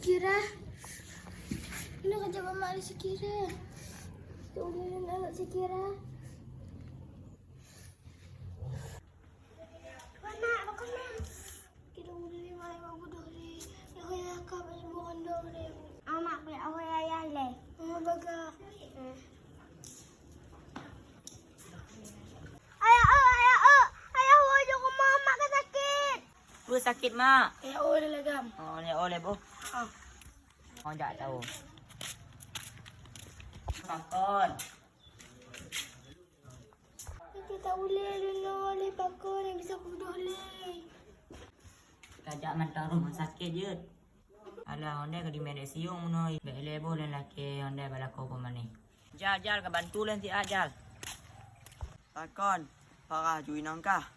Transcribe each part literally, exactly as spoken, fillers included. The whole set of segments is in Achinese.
Kira. Ini kerja mama ada sekira. Tuh, ini anak sekira. Mama, apa kau, Mak? Kita boleh main mak bodoh ni. Ya, ya, kau main bodoh ni. Amak, boleh awal ayah le. Mama baga. Ayah, oh, ayah, oh. Ayah, oh, jom rumah mak ke sakit. Peue sakét, Mak? Ayah, oh, ada lagam. Oh, ni oleh boh. Ah. Oh, jak tahu. Pakon. Kita tak boleh dulu oleh pakon yang bisa kudoh le. Kita jak mantong rumah sakit, Jut. Alah, ondai ka dimé lé siung meunoe, bèk lé boh lôn lakèe ondai bak lakoe peumanéh. Jal, jal, ka bantu lôn siat, jal. Pakon, parah ju inong kah?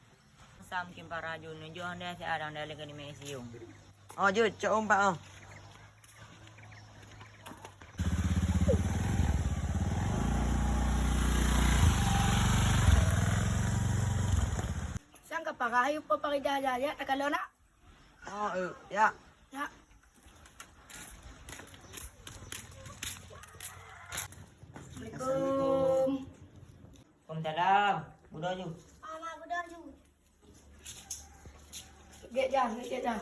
Sam kim parah ju, neujok ondai siat, ondai lôn ka dimé lé siung. Oh, jeuet, cok umpat, oh. Sang ka parah, yue po Faridah, ya, ya, takalon nak. Oh, eh, ya. Ya. Assalamualaikum. Waalaikumsalam. Budoe ju. Ah, mak, budoe ju. Gét dah, gét dah.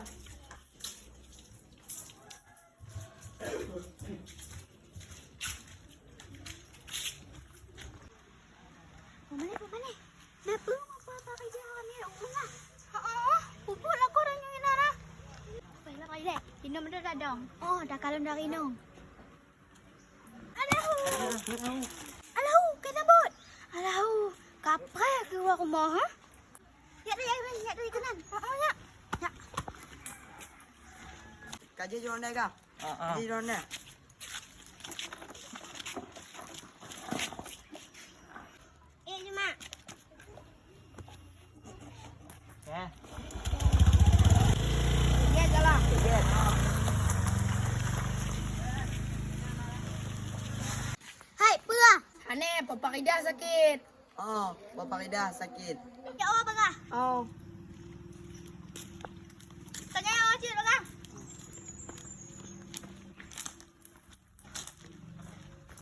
Peumanéh, peumanéh. Na peue meupa-meupa ija kami ulah? Heeh, pupuk lakoe ureueng nyoe na. Baiklah, baiklah. Inong meudadong. Oh, takalon dari inong. Alahu! Alahu, kena bot! Alahu, kapreh keuluwa rumoh, ha? Yak dari, yak dari, yak dari kanan. Heeh, yak. Yak. Ka jeuet jeuet nyan ka? Heeh. Jeuet nyan. Eh, ni, Mak. Ya. Hai, peue? Aneh, Papa Rida sakét. Oh, Papa Rida sakét. Ya Allah, Papa. Oh.